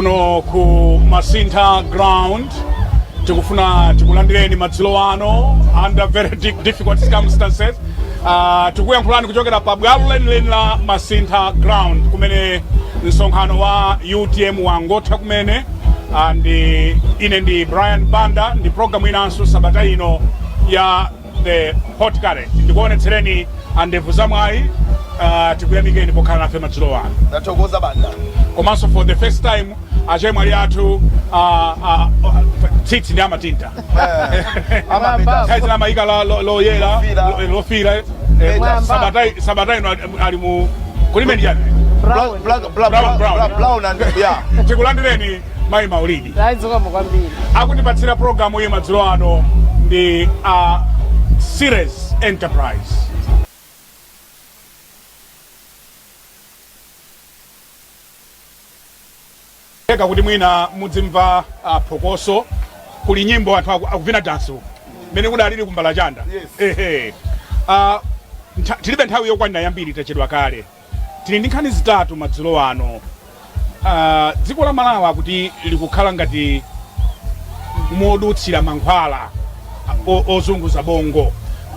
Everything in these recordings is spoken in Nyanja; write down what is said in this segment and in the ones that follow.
Kuno ku Masintha Ground tikufuna tikulandireni madzulo ano under very difficult circumstances. Tikuyankhulani kuchokera pa bwalo lenileni la Masintha Ground kumene msonkhano wa UTM wangotha kumene. Ndi ine ndi Brian Banda ndi programu inanso sabata ino ya The Hot Current. Ndikuonetsereni andevu zamwayi. Tikuyamikeni pokhala nafe madzulo ano. Ndathokoza, Banda. Komanso for the first time achemwali athu tsitsi ndi amatinta. Amapita. Nthawi zina amayika loyera. Lofira. Lofira. Mwamba. Sabata ino ali mu kulimeni chani? Brown. Black, black, Brown, brown, brown. Brown and yeah. Tikulandireni mayi Maulidi. Zikomo kwambiri. Akutipatsira programu iyi madzulo ano ndi Series Enterprise. Eka kuti mwina mudzimva phokoso, kuli nyimbo, anthu akuvina dansi uku mmene kudalili kumbala chanda. Yes. Ehe. Tilibe nthawi yokwanira yambiri, tachedwa kale. Tili ndi nkhani zitatu madzulo ano. Dziko la Malawi akuti likukhala ngati modutsira mankhwala ozunguza bongo.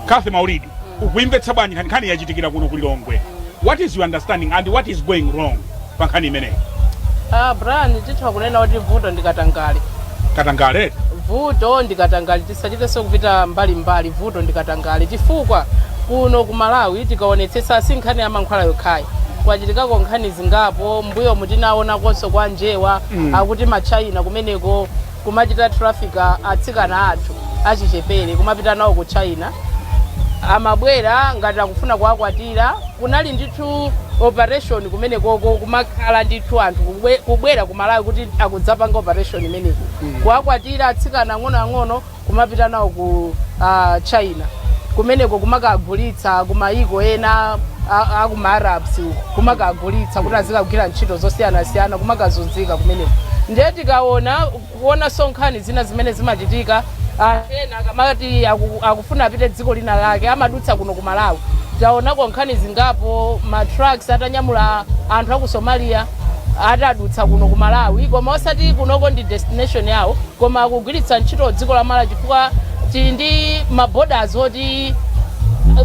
Cathy Maulidi, ukuimvetsa bwanji nkhani? Nkhani yachitikira kuno ku Lilongwe. What is your understanding and what is going wrong pa nkhani imeneyi? Ah, Brian, titha kunena kuti vuto ndi katangale. Katangale? Vuto ndi katangale, tisachitenso kupita mbalimbali. Vuto ndi katangale chifukwa kuno ku Malawi tikaonetsetsa, si nkhani ya mankhwala yokhayi, kwachitikako nkhani zingapo mbuyo mutinaonakonso kwa Njewa. Akuti machina kumeneko kumachita traffic atsikana athu achichepere kumapita nawo ku China, amabwera ngati akufuna kuwakwatira. Kunali ndithu operation kumenekoko, kumakhala ndithu anthu kubwera ku Malawi kuti akudzapanga operation imeneyi, kuwakwatira atsikana ang'onoang'ono kumapita nawo ku China kumeneko, kumakagulitsa kumayiko ena akuma Arabs uko, kumakagulitsa kuti azikagwira ntchito zosiyanasiyana, kumakazunzika kumeneko. Ndiye tikaona kuonanso nkhani zina zimene zimachitika, anthu ena akamati akufuna apite dziko lina lake amadutsa kuno ku Malawi. Taonako nkhani zingapo, ma trucks atanyamula anthu aku Somalia atadutsa kuno ku Malawi, koma osati kunoko ndi destination yawo, koma akugwiritsa ntchito dziko la Malawi chifukwa tili ndi ma borders oti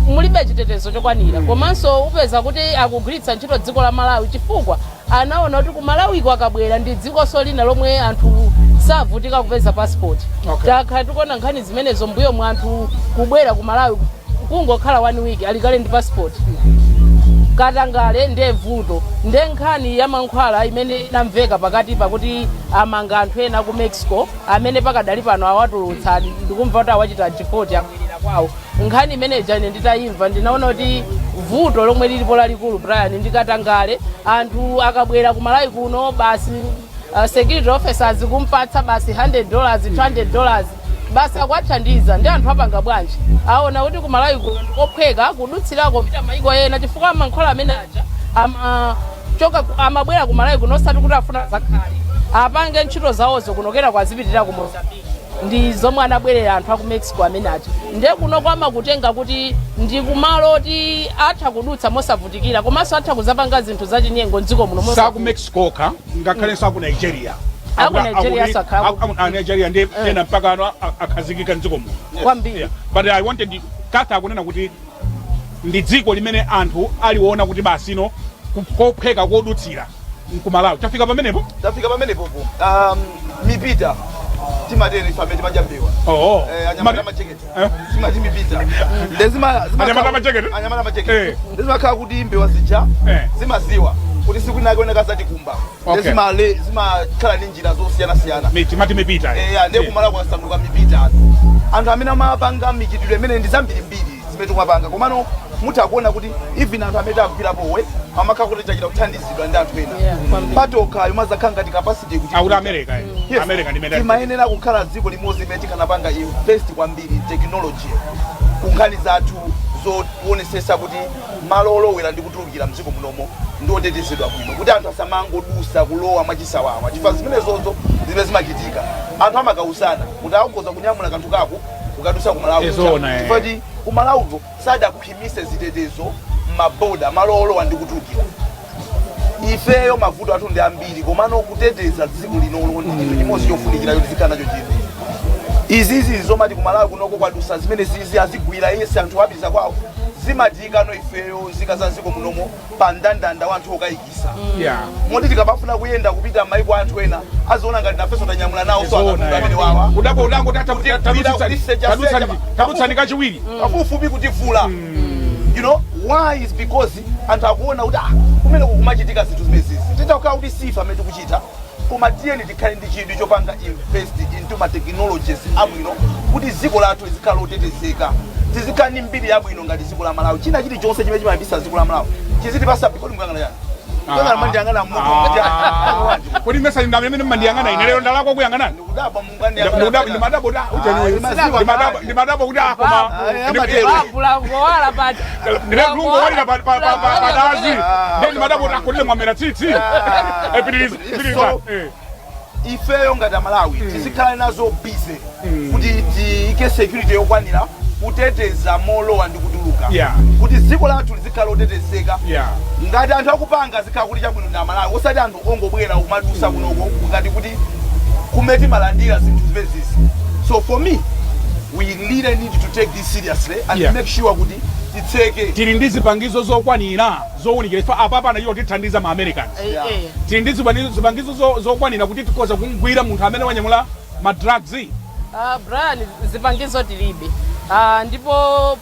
mulibe chitetezo chokwanira. Komanso upeza kuti akugwiritsa ntchito dziko la Malawi chifukwa anaona kuti ku Malawiko akabwera ndi dzikonso lina lomwe anthu savutika kupeza passport. Takhala tikuona nkhani zimenezo mbuyo mwa, anthu kubwera ku Malawi kungokhala one week alikale ndi passport. Katangale ndiye vuto. Ndiye nkhani ya mankhwala imene inamveka pakati pakuti amanga anthu ena ku Mexico amene pakadali pano awatulutsa, ndikumva kuti awachita deport, abwerera kwawo. Nkhani imeneyi ine nditayimva ndinaona kuti vuto lomwe lilipo lalikulu, Brian, ndi katangale. Anthu akabwera ku Malawi kuno basi, security officers kumpatsa basi $100, $200 basi, akuwathandiza. Ndi anthu apanga bwanji? Aona kuti ku Malawi kuno ndikophweka kudutsirako kupita maiko ena, chifukwa mankhwala amene aja amachoka amabwera ku Malawi kuno osati kuti afuna zakhale, apange ntchito zawozo kuno kena kwazipitirira ku Mozambique. Ndi zomwe anabwerera anthu aku Mexico amene aja. Ndiye kuno kwamakutenga kuti ndi kumalo oti atha kudutsa mosavutikira, komanso atha kuzapanga zinthu zachinyengo mdziko muno Saku mosavuta. Mexico ka, ngakhalenso aku Nigeria. Aku Nigeria sakhala A Nigeria ndi ena mpaka ano akhazikika mdziko muno. Kwambiri. Yeah. But I wanted Cathy akunena kuti ndi dziko limene anthu aliona kuti basi no kophweka kodutsira nkumalawi. Tafika pamenepo? Tafika pamenepopo. Mipita timatero ife amene timadya mbewa. Oh. Anyamata macheketi. Timati mipita. Anyamata macheketi? Anyamata macheketi. Ndezimakhala kuti mbewa zija zimaziwa kuti siku linake oneka zatikumba. Zimakhala ndi njira zosiyanasiyana. Timati mipita. Eya, ndiye kumala kwasanduka mipita. Anthu amene amapanga michitidwe imene ndi zambirimbiri zimene tikumapanga, komano mutha kuona kuti even anthu amene tagwirapowe amakhala kuti tachita kuthandizidwa ndi anthu ena. Yeah, kwambiri. Patokha yomazakhala ngati capacity kuti Akuti America. Yes. America ndimene Timayenera kukhala dziko limodzi limene tikanapanga invest kwambiri technology ku nkhani zathu zowonesesa kuti malo olowera ndi kutulukira mdziko munomo ndi otetezedwa bwino, kuti anthu asamangodusa kulowa mwachisawawa, chifukwa zimenezozo zimene zimachitika, anthu amakausana kuti akhoza kunyamula kanthu kako kukadusa ku Malawi. Zoona, eh. Chifukwa kuti ku Malawiko sadakhwimise zitetezo m'maboda, malo olowa ndi kutulukira. Ifeyo mavuto athu ndi ambiri, komano kuteteza dziko linolo ndi chinthu chimodzi chofunikira choti zikhala nacho chidwi. Izizi zomati kumalawi kunoko kwadusa zimene zizi, azigwira yese anthu apita kwawo, zimatiyikano ifeyo nzika za dziko munomo pa mndandanda wa anthu okayikisa, moti tikamafuna kuyenda kupita m'mayiko anthu ena aziona ngati nafenso tanyamula nawo so akatundu amene wawa. Kudabo udango Kuti seja seja. Tadutsani kachiwiri. Pafupifupi kutivula. You know why? Is because anthu akuona kuti ah, kumene kumachitika zinthu zimenezi. Titakhala kuti sifa amene tikuchita, koma tiyeni tikhale ndi chidwi chopanga invest into ma technologies abwino kuti dziko lathu lizikhala lotetezeka, tizikhala ndi mbiri yabwino ngati dziko la Malawi. China chilichonse chimene chimayambisa dziko la Malawi chizitipasa. Because mukangana chani? Mukangana, mandiyang'ana mutu ngati Kodi mesa ndamene mmandiyang'ana ine? Lero ndalakwa kuyang'anani? Ndikudabwa. Ndimadabo kuti ndimadabo kuti ah, koma amatero. Bulangowala paja. Ndilungowalira padazi, ndiye ndimadabo kuti akulile mwamera tsitsi. Pitiriza, pitiriza. So, ifeyo ngati Amalawi tizikhala nazo busy kuti tiyike security yokwanira kuteteza molowa ndi kutuluka, kuti dziko lathu lizikhala lotetezeka. Ngati anthu akupanga, zikhala kuti chabwino ndi Amalawi, osati anthu ongobwera kumadusa kunoko ngati kuti kumene timalandira zinthu zimenezi. So for me, we really need to take this seriously and make sure kuti titseke. Tili ndi zipangizo zokwanira zowunikira? Ife apapa anachita tithandiza ma Americans. Tili ndi zipangizo zokwanira kuti tikhoza kumgwira munthu amene wanyamula ma drugs? Brian, zipangizo tilibe. Ndipo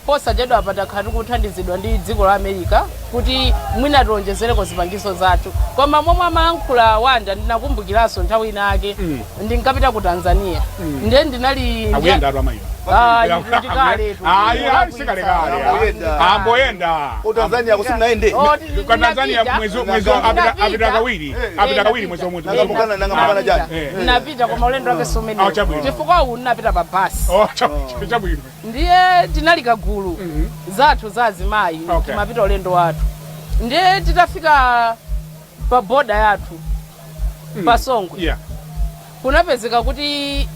posachedwa patakhala tikuthandizidwa ndi dziko la America kuti mwina tionjezereko zipangizo zathu. Koma momwe amayankhula Wanda, ndinakumbukiranso nthawi ina ake ndinkapita ku Tanzania, ndiye ndinali Akuyenda atu amayiwa. Ah, ndikaletu. Ayi, ayi, sikalekale. Amboyenda. Amboyenda. Ku Tanzania kusimunaende? Oh, Kwa Tanzania ndinapita. mwezi Ndinapita. apita kawiri. Apita kawiri mwezi omwe. Nangapukana chani? Ndinapita, koma ulendo wake sumenewo, Ah, chabwino. chifukwa uwu ndinapita pa basi. Oh, chabwino. Ndiye tinali kagulu zathu za azimayi, timapita ulendo wathu. Ndiye titafika pa boda yathu pa Songwe, kunapezeka kuti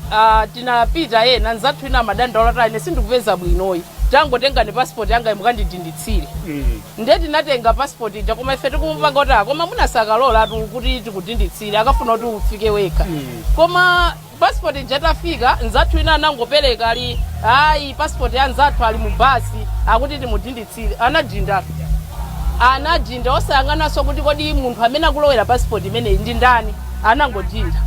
tinapita ena nzathu ina amadandaula kuti ine sindikupeza bwinoyi, tangotengani passport yanga mukandidinditsire. Ndiye tinatenga passport ija, koma ife tikumupanga kuti ah, koma munasakalola tu kuti tikudinditsire, akafuna kuti ufike wekha. Koma passport ija tafika, nzathu ina anangopereka ali ayi, passport ya nzathu ali mu basi, akuti timudinditsire. Anadinda, anadinda osayang'ananso kuti kodi munthu amene akulowera passport imeneyi ndi ndani, anangodinda.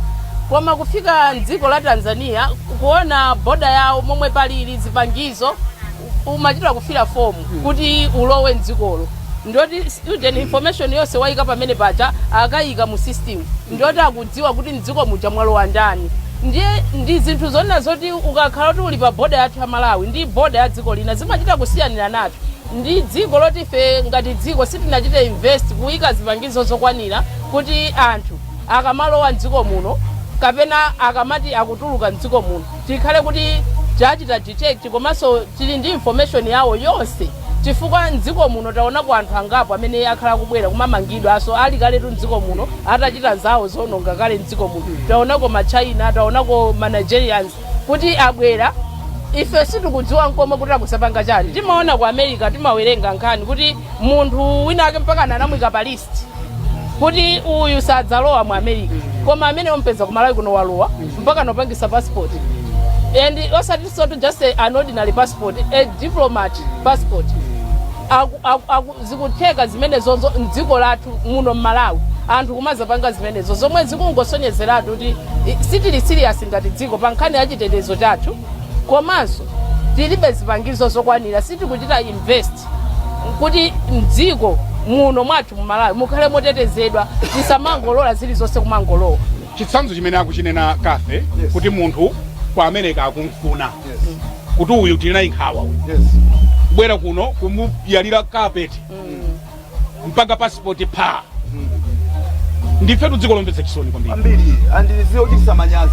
Koma kufika mdziko la Tanzania, kuona boda yawo momwe palili zipangizo, umachita kufira fomu kuti ulowe mdzikolo, ndoti student information yonse wayika pamene paja, akayika mu system, ndoti akudziwa kuti mdziko muja mwalowa ndani. Ndiye ndi zinthu zonena zoti ukakhala kuti uli pa boda yathu ya Malawi ndi boda ya dziko lina, zimachita kusiyanira nathu. Ndi dziko loti ife ngati dziko sitinachite invest kuyika zipangizo zokwanira kuti anthu akamalowa mdziko muno kapena akamati akutuluka mdziko muno, tikhale kuti tachita detect komanso tili ndi information yawo yonse. Chifukwa mdziko muno taonako anthu angapo amene akhala kubwera kumamangidwa aso ali kaletu mdziko muno, atachita zawo zononga kale mdziko muno. Taonako ma China, taonako ma Nigerians kuti abwera, ife sitikudziwa nkomwe kuti akusapanga chani. Timaona ku America, timawerenga nkhani kuti munthu wina ake mpaka anamuyika pa list kuti uyu sadzalowa mu America, koma amene ompeza ku Malawi kuno walowa mpaka nopangisa passport, and osati so just an ordinary passport, a diplomat passport. Zikutheka zimenezozo mdziko lathu muno mMalawi, anthu kumazapanga zimenezo, zomwe zikungosonyezeratu kuti sitili serious ngati dziko pa nkhani ya chitetezo chathu, komanso tilibe zipangizo zokwanira, sitikuchita invest kuti mdziko muno mwathu mMalawi mukhale motetezedwa, tisamangolola zilizonse kumangolowa. Chitsanzo chimene akuchinena Kafe, kuti munthu ku America akumfuna kuti uyu tili naye nkhawa uyu, kubwera kuno kumuyalira carpet mpaka passport pa. Ndifetu dziko lomvetsa chisoni kwambiri. Ambiri andiliziwe kuchitisa manyazi.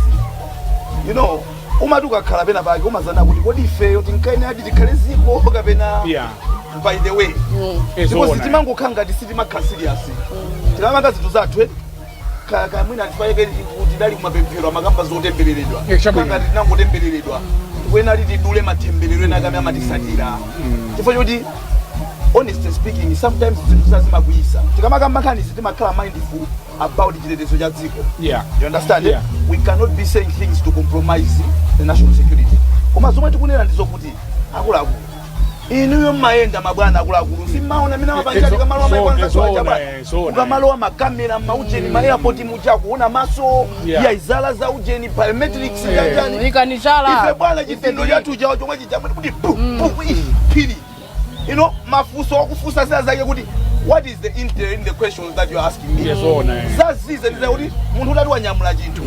Umati ukakhala pena pake umazana kuti kodi ifeyo tinkayenera tikhale ziko kapena by the way, because timangokhala ngati sitimakhala serious tikamanga zinthu zathu, eh? Kamwina tifaike kuti tidali kumapemphero, amakamba zotembereredwa. Chabwino. Ngati tinangotembereredwa, tikuyenera tidule matemberero ena akame amatisatira, chifukwa choti Honestly speaking, sometimes zinthu zazimakwiyisa. Tikamakamba nkhani timakhala mindful about chitetezo cha dziko. You understand? Yeah. We cannot be saying things to compromise the national security. Koma zomwe tikunena ndizokuti, akuluakulu, inuyo mmayenda, mabwana akuluakulu, simmaona amene amapangika tikamalowa maikwanza Zona, bwana. zona. Ukamalowa makamera maujeni, ma airport muja, kuona maso ya izala za ujeni, biometrics, chachani. Ikanichala. Ife bwana, chidindo chathu chawo chomwe chijamwe kuti pu pu ih, phiri mafunso okufunsa zina zake kuti, what is the intel in the questions that you are asking me? Zona. Zazize ndiza kuti munthu utati wanyamula chinthu,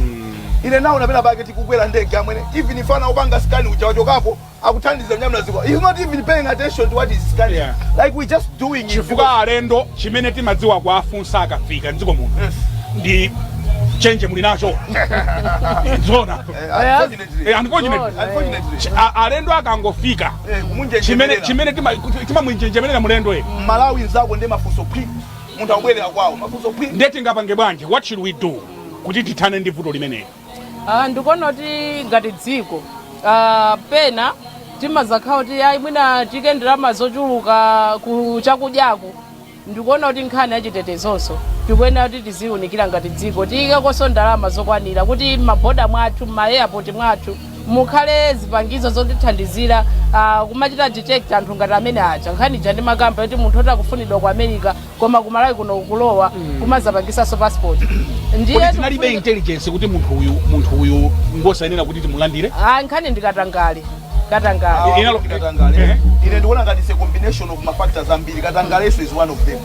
ine nawo napena pake tikukwera ndege, amwene, even if ana upanga scan uja wachokapo akuthandiza kunyamula ziko, he's not even paying attention to what is scanning. Like, we just doing it. Chifukwa alendo chimene timadziwa kuafunsa akafika mdziko muno ndi chenje muli nacho, zona? Unfortunately. Unfortunately. Zona. Unfortunately. Alendo akangofika, Kumunjenjemerera. Chimene timamwinjenjemerera mulendo e Malawi nzako ndi mafunso phwi, munthu akubwerera kwawo, mafunso phwi. Ndiye tingapange bwanji? What should we do kuti tithane ndi vuto limeneli? Ah, ndikuona kuti ngati dziko, pena timazakhala kuti ayi, mwina tike ndalama zochuluka ku chakudyaku. Ndikuona kuti nkhani yachitetezonso tikuyenera kuti tiziwunikira ngati dziko, tiyikekonso ndalama zokwanira kuti m'maboda mwathu, m'ma airport mwathu mukhale zipangizo zotithandizira kumachita detect anthu ngati amene aja. Nkhani ija ndi makamba kuti munthu oti akufunidwa ku America koma ku Malawi kuno kulowa kumazapangisanso passport, ndiye Kuti tinalibe intelligence kuti munthu uyu ngosayenera kuti timulandire? Ah, nkhani ndi katangale, katangale. Katangale. Ehe. Ine ndikuona ngati it's a combination of ma factors ambiri. Katangaleso is one of them,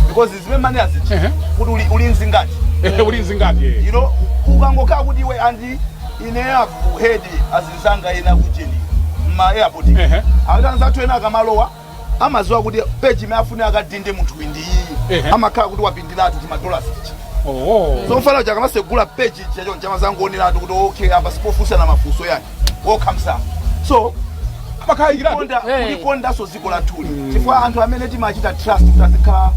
because zimene manena zichi kuti uli mzingati. Uli mzingati. Ukangokhala kuti iwe andi ine have heard azinzanga ena kujeni ma airport akuti anzathu ena akamalowa amaziwa kuti page imene afune akadinde munthu uyu ndi iyi. Amakhala kuti wapindiratu tima dollars tichi. So mfana uja akamasegula page chacho chamazangoneratu kuti okay, apa sipofunsana mafunso yani, wokhamsa. So Amakayikiratu. Kulikondanso dziko lathuli, chifukwa anthu amene timachita trust kuti azikhala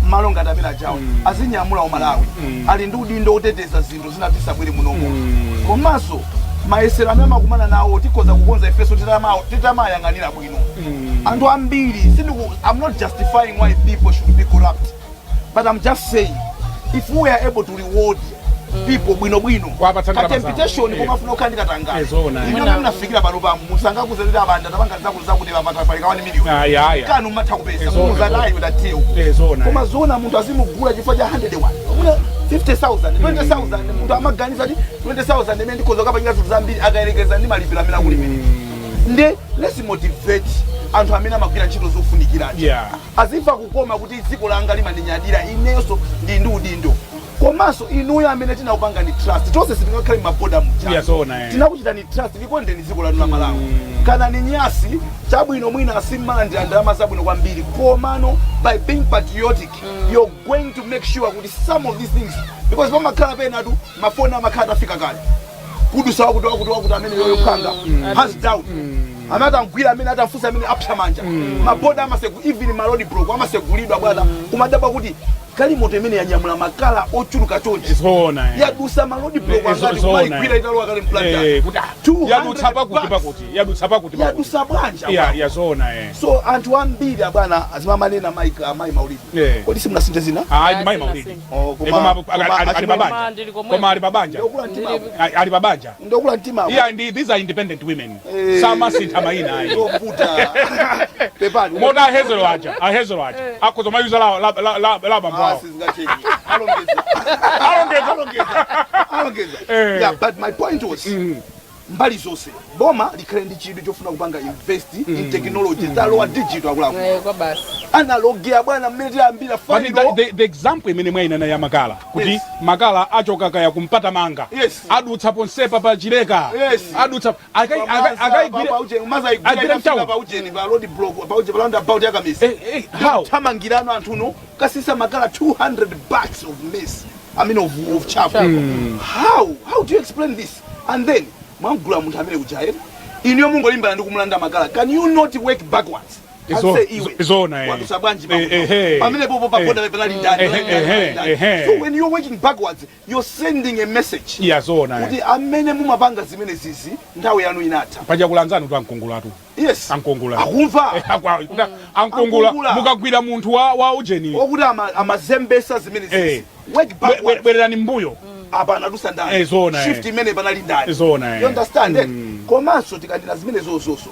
malo ngati amene ajawo, azinyamula umalawi, ali ndi udindo oteteza zinthu zina zisabwere munomo. Komanso mayesero amene amakumana nawo tikhoza kukonza ifenso titamayang'anira bwino anthu ambiri. I'm not justifying why people should be corrupt, but I'm just saying if we are able to reward people bwinobwino, Kuwapatsa ka ndalama zawo. temptation komafuna okhala ndi katangale. Zona. Ino amene munafikira pano pamu musangakuze kuti abanda tapanga zakuti zakuti papalika 1 million. Aya, aya. Kanu mmatha kupeza Zona, muzatayi udathiye uko. Zona. Koma zona munthu azimugula chifukwa cha 101, muna 50,000, 20,000, munthu amaganiza kuti 20,000 imene ndikhoza kukapangira zinthu zambiri akayerekeza ndi malipiro amene akulimirira. Nde let's motivate anthu amene amagwira ntchito zofunikiracho, azimva kukoma kuti dziko langa limandinyadira, inenso ndi ndi udindo. Komanso inuyo amene tinakupangani trust, tonse sitingakhale m'maboda muja. Yeah, zona. Tinakuchitani trust, likondeni dziko lanu la Malawi. Kana ni nyasi chabwino, mwina asimmalandira ndalama zabwino kwambiri, komano by being patriotic you're going to make sure kuti some of these things, because pamakhala penatu mafoni amakhala atafika kale kudusa wakuti wakuti wakuti amene yoyo phanga hands down, amene atangwira, amene atafunsa, amene apsa manja. Maboda amasegu, even ma road block amasegulidwa bwana, kumadabwa kuti galimoto imene yanyamula makala ochuluka chonchi Zona. yadusa ma road block angati, Zona. kumayigwira italowa kale mplanta. Kuti 200 yadutsa pakuti bucks. pakuti yadutsa pakuti pakuti. Yadusa bwanja? Yeah, zona. So anthu ambiri abwana azimamanena Mike, amayi Maulidi. Kodi simunasinthe zina? Ah, Ah, ndi mayi Maulidi. Oh, Koma ali Koma babanja. ndili komweko. Koma ali babanja. Ndokula mtima. Ali babanja. Ndokula mtima. Yeah, ndi these are independent women. Samasintha mayina ayi. Ndovuta, pepani. Mota ahezero aja, ahezero aja. Akhoza mayuza la bambo Ah, awo. sizingacheki. Alongeza. Alongeza. Alongeza. Alongeza. Yeah, but my point was, mbali zonse boma likhale ndi chidwi chofuna kupanga invest in technology, talowa digital akuluakulu. Kwa basi. Analog ya bwana, mmene tiyambira But final. the example imene mwayinena ya makala kuti makala achoka kaya kumpata manga, adutsa ponsepa pa Chileka, adutsa akaigwira Agwira mtauni. Paujeni pa road block, pauje pa roundabout yakamisa. How? Thamangirano anthuno kasisa makala, 200 bags of maize, I mean of charcoal. How do you explain this? And then mwamgula munthu amene kujaera, inuyo mungolimbana ndi kumulanda makala. Can you not work backwards? Anse iwe Zona, eh. wadusa bwanji? Eh, eh. Pamene popo pa border panali ndani? Panali ndani? Ehe. So when you're working backwards, you're sending a message Iya, zona, eh. kuti amene mumapanga zimene zizi, nthawi yanu inatha. Paja kulanzanu tu ankungulatu. Yes. Ankungula. Akumva. Ankungula. Ankungula. Mukagwira munthu wa ujeni okuti amazembesa zimene zizi, work backwards. Bwererani mbuyo. Apa anadusa ndani? Eh, zona, eh. Shift imene panali ndani? Zona, eh. You understand it? Komanso tikandina zimene zozoso,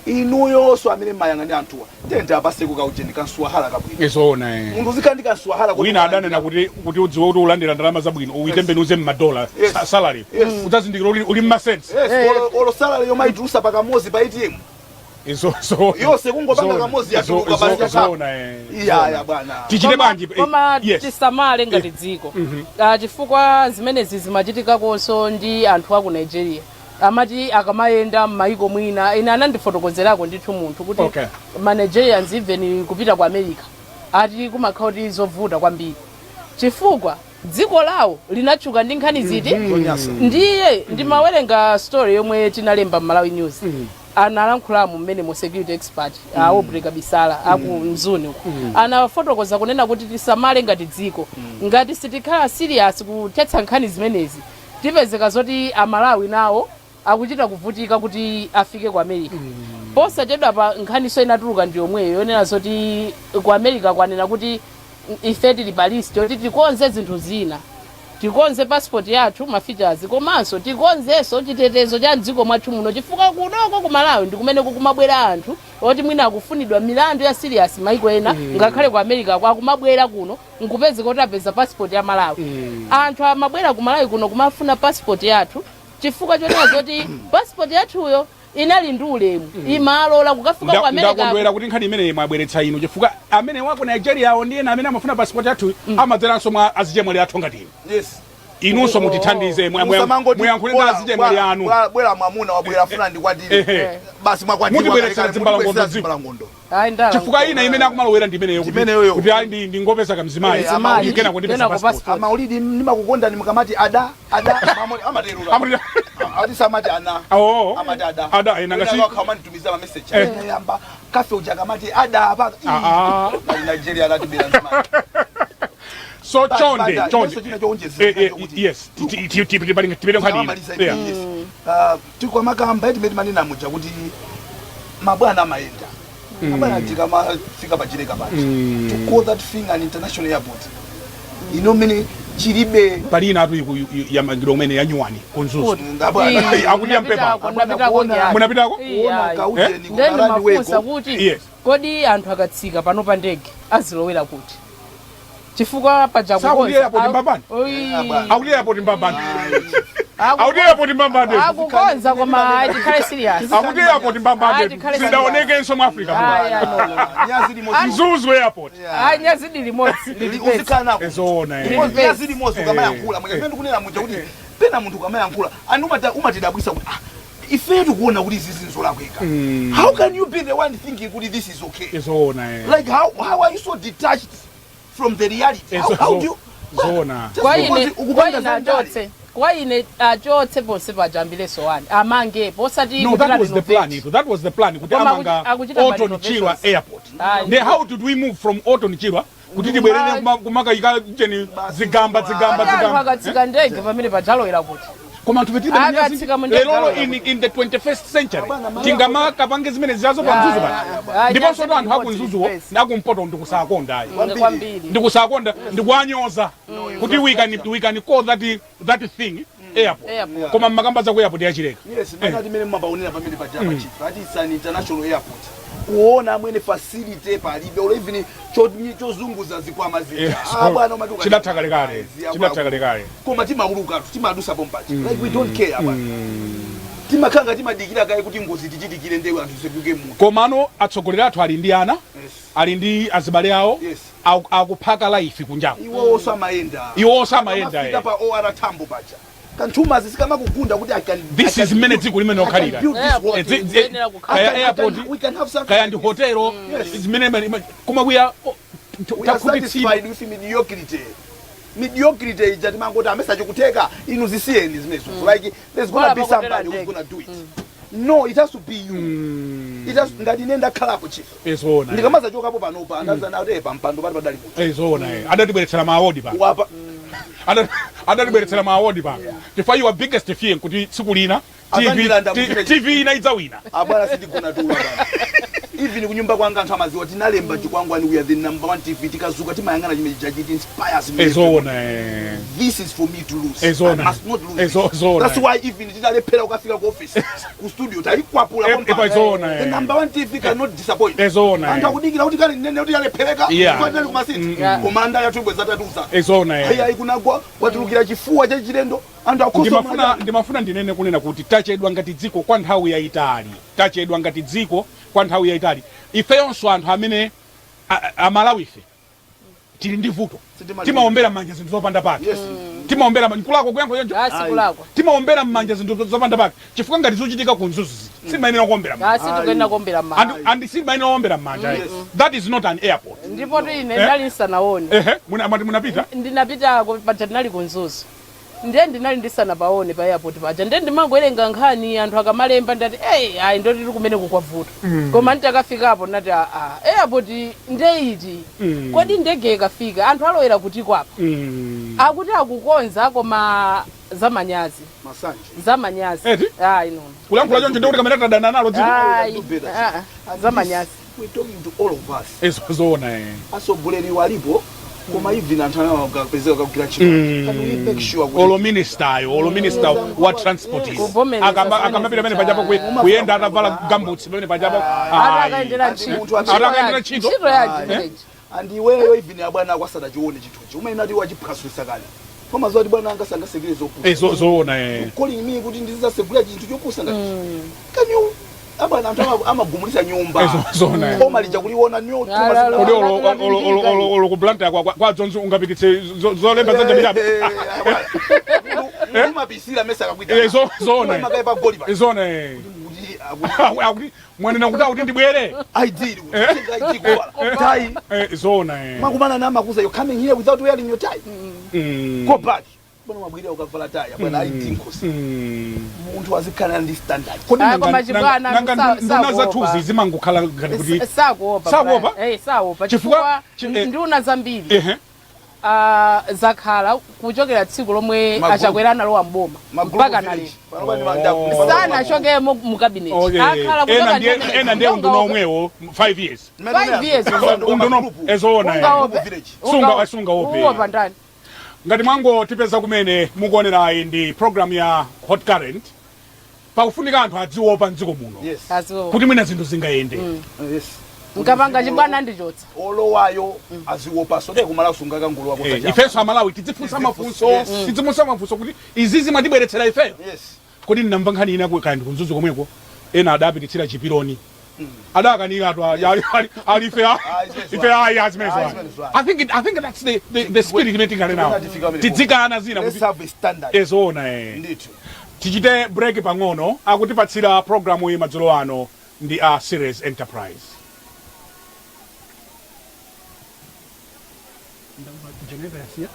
inuyonso amene mmayang'anira anthuwa, tente apaseko kaujeni kansuwahala kabwino. Zona, eh. Munthu uzikhala ndi kansuwahala kuti Wina adanena kuti udziwe kuti ulandira ndalama zabwino, uitembenuze mmadola salary, udzazindikira uli mmasensi. Yes, olo salary yomwe aitulusa pakamozi pa ATM yonse kungopanga kamozi yatuluka basi yakhala. Zona, eh. Iya ya bwana. Tichite bwanji? Koma tisamale ngati dziko. Ah, chifukwa zimenezi zimachitikakonso ndi anthu aku Nigeria, amati akamayenda m'mayiko mwina, ine anandifotokozerako ndithu munthu kuti ma Nigerians even kupita ku America ati kumakhala kuti zovuta kwambiri, chifukwa dziko lawo linatchuka ndi nkhani ziti? Zonyasa. Ndiye ndimawerenga story yomwe tinalemba m'Malawi News, analankhulamo mmene mu security expert Aubrey Kabisala aku Mzuni uku anafotokoza kunena kuti tisamale ngati dziko. Ngati sitikhala serious kuthetsa nkhani zimenezi, tipezeka zoti Amalawi nawo akuchita kuvutika kuti afike ku America. Posachedwa pa nkhaniso inatuluka ndi yomweyo yonena zoti ku America kwanena kuti ife tili pa list yoti tikonze zinthu zina, tikonze passport yathu, ma features, komanso tikonzenso chitetezo cha mdziko mwathu muno, chifukwa kunoko ku Malawi ndi kumene kukumabwera anthu oti mwina akufunidwa milandu ya serious maiko ena, ngakhale ku America akumabwera kuno nkupezeka kuti apeza passport ya Malawi. Anthu amabwera ku Malawi kuno kumafuna passport yathu chifukwa chonena zoti passport yathuyo inali ndi ulemu, imalola kukafika ku America. Ndakondwera kuti nkhani imeneyi mwabweretsa inu, chifukwa amene wako Nigeria awo ndi ena amene amafuna passport yathu amadzeranso mwa azichemwali athu ngati inu. Inunso mutithandize, Musamangoti muyankhule ndi azichemwali anu. Bwera mwamuna wabwera, afuna ndikwatire. Basi mwakwatiwa. Mutibweretsera kalekale, zimbalangondo mutibweretsera dziko. zimbalangondo. Ayi, ndala. Chifukwa ina imene akumalowera ndi imeneyo kuti Imeneyoyo. kuti ayi, ndingopeza kamzimayi Amaulidi. kena kundipeza Kenako passport. passport. Amaulidi, ndimakukondani mukamati ada ada. Amaterura. Ati samati ana. Oh. Amati ada. Ada, eh, nanga Nanga ma message. Yamba kafe uja kamati ada apa. Ah, ah. Na Nigeria anatibera mzimayi. So chonde, chonde. China chowonjezera chokuti Yes, tipite nkhani ina. Amaliza. Yes. Ah, tikwamakamba timene manena muja kuti mabwana amayenda, mabwana tikamafika pachileka paja, to call that thing an international airport ino mene chilibe. Pali ina atu yamangidwa kumene yanyuwani ku Mzuzu. Ndabwana. Akuti yampepa. Napitako ndi Munapitako? Kuona kaujeni Then mafunsa kumarani. kuti Yes. kodi anthu akatsika pano pa ndege azilowera kuti? Chifukwa paja Sakuti airport Mbambane? Akuti airport Mbambane, akuti airport Mbambane. Akukonza, koma ayi, tikhale serious. Akuti airport Mbambane. Ayi, tikhale Sindaonekenso mu Africa muno. Ayi, no. Nyazi limodzi. Mzuzu airport. Ayi, nyazi limodzi lilipesi. Uzikhala nako. Ezona, eh. Limodzi, nyazi limodzi ukamayankhula mwenye pene ndikunena muja kuti pena munthu ukamayankhula and umatidabwisa kuti ah, ife tikuona kuti izi zinzolakwika, how can you be the one thinking kuti this is okay? Ezona, eh. Like how are you so detached from the reality? How do you Zona. Just Kwa because ine, kwa ukupanga ine za ndale. achotse, kwa ine achotse ponse pajambileso wani amangepo, osati No, kuchita that was the plan. renovate. Ito. That was the plan. Kuti Koma amanga akuchita Orton ma Chirwa renovations. Airport. Ah, Then how did we move from Orton Chirwa kuti tibwerere kumakayika cheni zigamba zigamba Kodi anthu zigamba? akatsika ndege pamene pajalowera kuti? Koma anthu petilibe Akatsika manyazi mu ndege lerolo alowera in the 21st century Abana, tingamakapange zimene ziyazo pa Mzuzu Ah, pano. Ndiponso nyazi anthu aku limodzi Mzuzuwo lipesi. nakumpoto ndikusakonda ayi. Kwambiri. Ndikusakonda, ndikuwanyoza kuti we can call that thing airport. Airport. Koma mmakamba za ku airport yachileka. Yes, makati mene mumapaonera pamene paja pachief ati it's an international airport, kuona amwene facility palibe or even chozunguza zikwama zija. Ah, bwana, umati Chidatha kalekale. Ziya Chidatha kalekale. Koma timauluka, timadusa pompachi, like we don't care bwana. Timakhanga timadikira kaye kuti ngozi tichitikire ndewe anthu sepuke mutu. Komano atsogoleri athu ali ndi ana, ali ndi azibale awo, akuphaka life kunjaku. Iwo samayenda. Iwo samayenda, Amafika eh. pa OR Tambo paja kanthumazi sikamakugunda kuti I can, This I is can mmene build- dziko limene I can okhalira. build this Airport. hotel. Ziyenera kukhala. Kaya I can- airport, we can have something kaya ndi like this. hotelo, zimene koma we are We are takhutitsidwa. satisfied with mediocrity. Mediocrity ija timangoti amesa chikuteka, inu zisiyeni zimenezo. Like there's gonna Bola be pakutera somebody who's ndege. gonna do it. No, it has to be you. It has, ngati ine ndakhalapo, chief, Zoona. ndikamazachokapo panopa, andazana kuti pampando pati padali munthu. Zoona. Adatibweretsera ma award pano. Wapa. Adatibweretsera ma award pano. Chifukwa your biggest fear nkuti tsiku lina TV, Azandilanda kuchita TV ina idzawina. Abwana, sindigona tulo bwana. Even kunyumba kwanga anthu amaziwa, tinalemba chikwangwani, "We are the number one TV." Tikazuka timayang'ana chimene chachi, it inspires me. Zoona. This is for me to lose. Zoona. I must not lose this. Zoona. That's why even titalephera kukafika ku office, ku studio tayikwapula. Zoona. The number one TV cannot disappoint. Zoona. Anthu akudikira kuti kale nene kuti yalephereka. Kwatali kumasiti. Koma ndaya tubwe zatatuza. Zoona. Ayi, ayi, kunagwa kwatulukira chifuwa chachilendo, anthu akhoso. Ndimafuna ndinene kunena kuti tachedwa ngati dziko kwa nthawi yayitali, tachedwa ngati dziko kwa nthawi yayitali. Ifeyonso anthu amene Amalawi ife tili ndi vuto. Timaombera m'manja zinthu zopanda pake. Timaombera nkulakwa kuyankho choncho? Asikulakwa. Timaombera m'manja zinthu zopanda pake, chifukwa ngati zochitika ku Mzuzu ziti simayenera kuombera m'manja. Asitikuyenera kuombera m'manja. And simayenera kuombera m'manja. That is not an airport. Ndipo tu ine ndali nsanaone. Ehe, amati munapita? Ndinapita paja, ndinali ku Mzuzu, ndiye ndinali ndisanapaone pa airport paja. Ndiye ndimangowerenga nkhani, anthu akamalemba, ndati, "Ei, ayi, ndoti tili kumene kukwavuta." Koma nditakafikapo ndinati, "Aa, airport ndeiti? Kodi ndege ikafika anthu alowera kuti kwapa?" Akuti akukonza, koma zamanyazi. Masanje. Zamanyazi. Eti? Ayi, no. Kulankhula choncho ndikuti kamene tadana nalo dziko. Ayi. Do better. Ah, ah, zamanyazi. We're talking to all of us. Zoona. Atsogoleri alipo, koma even anthu anawapezeka kakugwira ntchito, can we make sure kuti Olo minister, olo minister wa transport Kuvomereza akamapita pamene pajapo kuyenda atavala gumboots pamene pajapo. Atakayendera Ati ntchito. munthu amene- Atakayendera ntchito. Ntchito yaji imeneji. And iweyo, even abwana ako asadachione chinthuchi, umene ati wachiphwasulisa kale, komaziwa kuti bwana anga sangasegere zopusa. Zoona. Calling me kuti ndizasegula chinthu chopusa ngati can you? Abwana, anthu amagumulisa nyumba. Zoona. Koma lija kuliona nyo. Kodi olo ku Blantyre kwa Dzonzi ungapititse zolemba zachabechabe? Umapisira mesa akakwita. Zoona. Makaye pa goli pa. Zoona. Kuti Akuti mwanena kuti akuti ndibwere. ID, kuti ID kuwala tie. Zoona. Makumana na makuza, "You coming here without wearing your tie? Go back." Bwana, mabwirira ukavala tie, bwana, ID nkhosi. Munthu azikhala ndi standard. Kodi Ah, koma chibwana nanga nduna sakuopa. zathuzi zimangokhala ngati kuti Sakuopa. Sakuopa? Brian. Saopa. Chifukwa Chifukwa nduna zambiri zakhala kuchokera tsiku lomwe Achakwera analowa mboma mpaka nalero sanachokemo mu cabinet. Akhala Ena kuchoka ndiye ena ndiye unduna omwewo 5 years. 5 years. Unduna, zoona. Ungaope? Sungaope. Uopa ndani? Ngati mwangotipeza kumene, mukuonerayi ndi program ya Hot Current. Pakufunika anthu adziopa mdziko muno Aziwopa. kuti mwina zinthu zingayende. Nkapanga chibwana ndichotsa. Olowayo aziopa sote kumala sungakangulowa. Ifenso Amalawi tidzifunsa mafunso. Tidzifunsa mafunso kuti izizi mwatibweretsera ifeyo? Kodi ndinamva nkhani ina kaya ndi ku Mzuzu komweko, ena adapititsira chipiloni, adakanira atu ali ife ife ayi azimenezo. Ayi, Ayi. zimenezo ayi. I think that's the spirit imene tinkhale nawo. Tifika pamene. Tidzikana zina Let's kuti have a standard. Zoona. Ndithu. Tichite break pang'ono. Akutipatsira programu iyi madzulo ano ndi a Series Enterprise. Generator yasiya.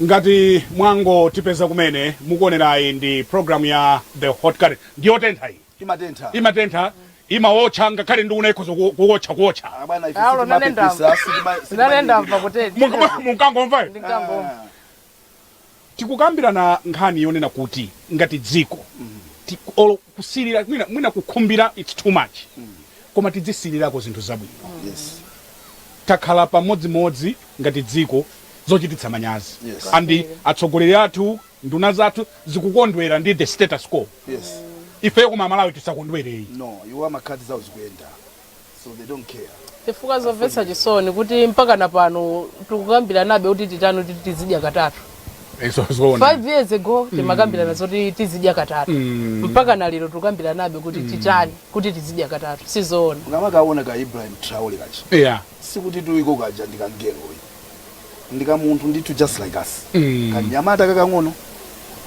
Ngati mwangotipeza kumene, mukuonerayi ndi program ya The Hot Current. Ndiyotentha iyi. Imatentha. Imatentha, imawotcha, ngakhale nduna ikhoza kuwotcha kuwotcha. Ah, bwana, ife Alo, sitimapepesa, nalenda mva kutentha. Munkangomva? Ndinkangomva. Tikukambirana nkhani yonena kuti ngati dziko olo kusilira, mwina kukhumbira, it's too much, koma tidzisilirako zinthu zabwino. Takhala pamodzimodzi ngati dziko zochititsa manyazi. And atsogoleri athu, nduna zathu zikukondwera ndi the status quo. Ifeyo koma Amalawi tisakondwereyi. No, iwo amakhadi zawo zikuyenda, so they don't care. Chifukwa zomvetsa chisoni kuti mpaka na pano tikukambiranabe kuti titano kuti tizidya katatu. Zoona. 5 years ago timakambirana zoti tizidya katatu. Mpaka na lero tikukambiranabe kuti titani kuti tizidya katatu. Sizoona. Ukamakaona ka Ibrahim Traore kachi, sikuti tuiko kaja ndikangelo uyu, ndika munthu ndithu, just like us. Kanyamata kakang'ono.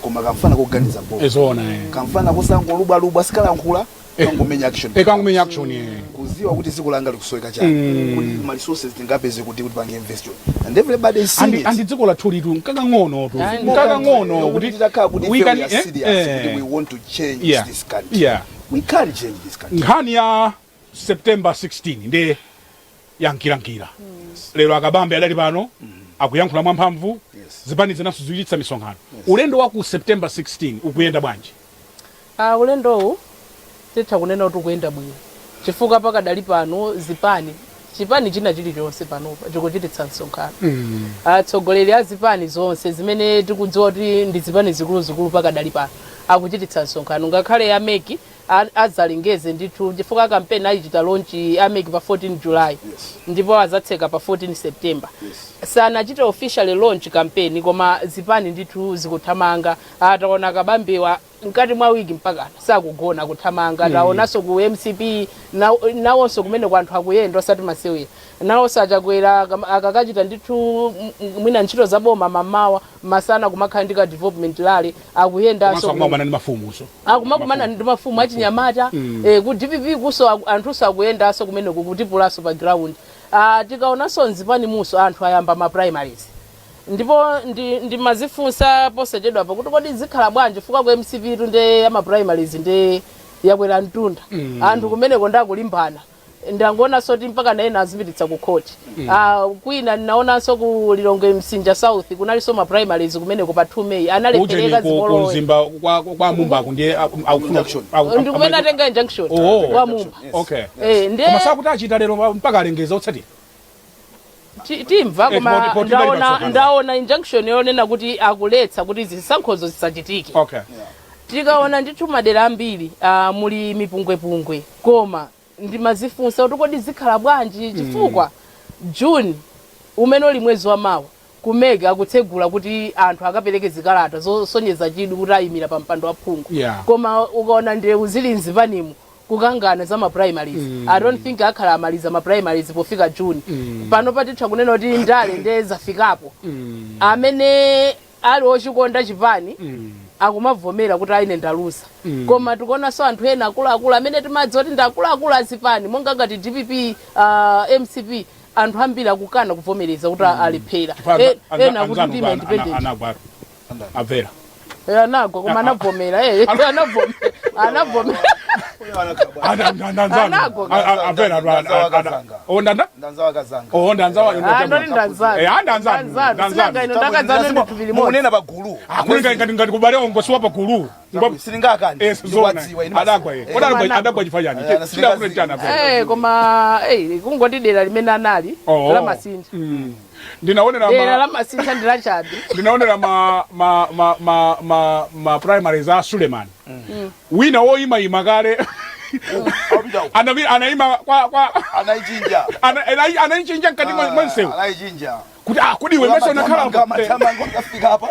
Koma kamfana koganiza bo. Ezona, eh. Kamfana kosangolubwalubwa, sikalankhula, kangomenya action. Kangomenya action, eh. Kuziwa kuti dziko langa likusoweka chani, kuti ma resources tingapeze kuti pange invest, and everybody is seeing it. And dziko lathu litu nkakang'ono tu. Nkakang'ono. Kuti titakhala kuti we ife can we are serious kuti we want to change this country, we can change this country. Nkhani ya September 16 ndi yankilankila. Lero akabambe adali pano akuyankhula mwamphamvu. Zipani zinaso zikuchititsa misonkhano. Ulendo wa ku September 16 ukuyenda bwanji? Ah, ulendowu titha kunena kuti ukuyenda bwino, chifukwa pakadali pano zipani, chipani china chilichonse panopa chikuchititsa msonkhano. Atsogoleri a zipani zonse zimene tikudziwa kuti ndi zipani zikuluzikulu pakadali pano akuchititsa msonkhano. Ngakhale a MEC azalengeze ndithu, chifukwa kampeni ayichita launch a MEC pa 14 July ndipo azatseka pa 14 September. Sanachite officially launch campaign, koma zipani ndithu zikuthamanga. Ataona Kabambewa mkati mwa wiki mpakana sakugona, kuthamanga. Taonanso ku MCP nawonso kumene ku anthu akuyenda osati masewera. Nawonso achakwera akakachita ndithu mwina ntchito zaboma mamawa, masana kumakhala ndi ka development rally, akuyendanso. Komanso akumakumana ndi mafumuso. Akumakumana ndi mafumu achinyamata. Ku DPP kuso anthuso akuyendanso kumeneko kutipulanso pa ground. Ah, tikaonanso mzipani muso anthu ayamba ma primaries, ndipo ndimazifunsa posachedwapa kuti kodi zikhala bwanji, chifukwa ku MCP tu nde ama primaries nde yakwera mtunda. Anthu kumeneko ndakulimbana, ndangoonanso kuti mpaka naena azipititsa ku court. Ah, kwina ndinaonanso ku Lilongwe Msinja South kunalinso ma primaries kumeneko pa 2 May, analephereka Ujeni ku zipolowe. Mzimba kwa Mumba ndiye akufuna Injunction. Ndikumene atenga injunction kwa Mumba. Eh, ndiye Koma sakuti achita lero mpaka alengeza otsatira. Timva. Koma poti pali ndaona patsogolo. Ndaona injunction yonena kuti akuletsa kuti zisankhozo zisachitike. Tikaona ndithu madera ambiri muli mipungwepungwe, koma ndimazifunsa kuti kodi zikhala bwanji, chifukwa June umene uli mwezi wa mawa ku MEC akutsegula kuti anthu akapereke zikalata zosonyeza chidwi kuti ayimira pa mpando wa phungu. Koma ukaona ndewu zili mzipanimu kukangana za ma primaries, I don't think akhala amaliza ma primaries pofika June. Pano patitha kunena kuti ndale nde zafikapo, amene ali ochikonda chipani akumavomera kuti aine ndaluza. Koma tikuonanso anthu ena akuluakulu amene timadziwa kuti ndi akuluakulu azipani monga ngati DPP, MCP, anthu ambiri akukana kuvomereza kuti alephera. Ena akuti ndime independent. Anagwa amvera. Anagwa, koma anavomera, anavomera, anavomera. Anagwa. Amvera. Ndanzawa kazanga. Ondanda. Ndanzawa kazanga. Oh, ndanzawa. Ah, ndoti ndanzanu. Ndanzanu. Ndanzanu. Sinanga ino ndakadzana ndi thupi limodzi. Mukunena pagulu. Akuli ngati kubale ongosi wa pagulu. Silingakani. Zona. Ndikuwadziwa ine. Adagwa ye. Kodi Anagwa. adagwa chifukwa chani? Chidakule chana amvera? Koma kungoti dera limene anali la Masintha. Ndinaonera Dera ma la Masintha ndi lachabe. Ndinaonera ma primaries a Suleiman. Wina woyimayima kale Apita uko. Anayima kwa Anayichinja. Anayichinja mkati mwa msewu. Anayichinja. Kuti ah, kodi iwe mese unakhala Mathamanga akafika apa.